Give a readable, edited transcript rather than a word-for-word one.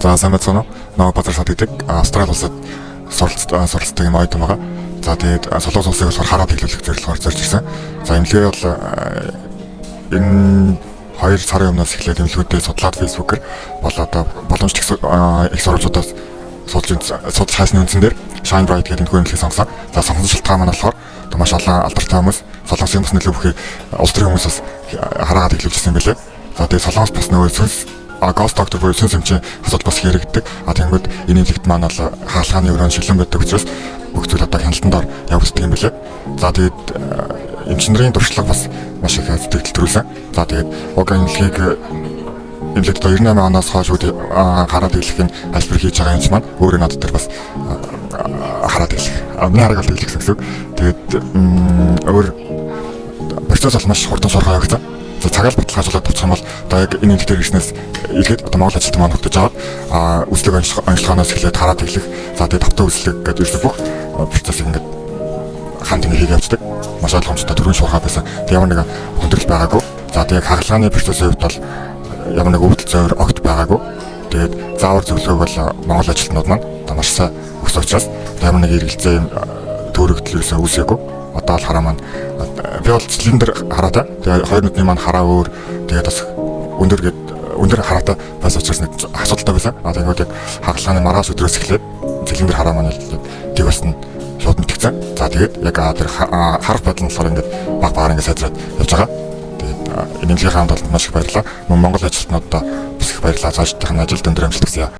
За, сайн байцгаана уу? Намайг Базар Сад гэдэг. Австрали улсад суралцдаг юм оюутан байгаа. За, тэгээд Солонгос улсыг болохоор хараад тэглүүлэх зорилгоор зорж ирсэн. За, эмнэлгээ бол энэ 2 сарын өмнөөс эхлээд эмнэлгүүдээ судлаад Facebook-ээр бол одоо боломжтой их сурвалжуудаас судалж хайсны үндсэн дээр Shine Bright гэдэг энэхүү эмнэлгийг сонгосон. За, сонгосон шалтгаан маань болохоор одоо маш олон алдартай хүмүүс, Солонгосын бас нөлөө бүхий улс төрийн хүмүүс бас хараагаад тэглүүлжсэн юм билээ. За, тэгээд Солонгос бас нөгөө сүнс ghost doctor буюу сүнс эмчийн асуудал бас яригддаг. А тэгэнгүүт энэ эмнэлэгт маань бол хагалгааны өрөөнд шилэн байдаг учраас бүх зүйл одоо хяналтанд дор явагддаг юм билээ. За, тэгээд эмч нарын туршлага бас маш их сэтгэл төрүүлсэн. За, тэгээд уг эмнэлгийг эмнэлэгт одоо 98 оноос хойш хараад тэглэх нь албар хийж байгаа юмч маань өөрөө надад дээр бас хараад тэглэх. Миний харааг бол тэглэх гэсэн үг. Тэгээд өөр процесс бол маш хурдан шуурхай явагдсан. За, цагаал баталгаажуулаад тавчих юм бол одоо яг энэ эмнэлэг дээр ирснээс эргээд одоо Монгол ажилтан маань хөтөж аваад үзлэг онцлогоноос эхлээд хараад тэглэх. За, тэгээд давтан үзлэг гэдэг ерөөсө бүх процессыг ингээд хамт ингэ хийгээ явцдаг. Маш ойлгомжтой, түргэн шуурхай байсан. Тэг ямар нэгэн хүндрэл байгаагүй. За, тэгээд хагалгааны процессын хувьд бол ямар нэг өвдөл зөөр огт байгаагүй. Тэгээд заавар зөвлөгөөг бол Монгол ажилтнууд маань одоо маш сайн өгсөн учраас ямар нэг эргэлзээ, юм төөрөгдөл ерөөсөө үүсээгүй. Одоо л хараа маань би бол цилиндр хараатай. Тэгээд хоёр нүдний маань хараа өөр. Тэгээд бас өндөр гээд өндөр хараатай байсан учраас нэг асуудалтай байсан. А тэгээд яг хагалгааны маргааш өдрөөс эхлээд цилиндр хараа маань л тэг бас нь шууд мэдгдсэн. За, тэгээд яг тэр харах байдал нь болохоор ингээд баг багаар ингээд сайжраад явж байгаа. Тэгээд энэ эмнэлгийн хамт олонд маш их баярлалаа. Мөн Монгол ажилтнуудаа бас их баярлалаа. Цаашдын ажилд өндөр амжилт хүсье.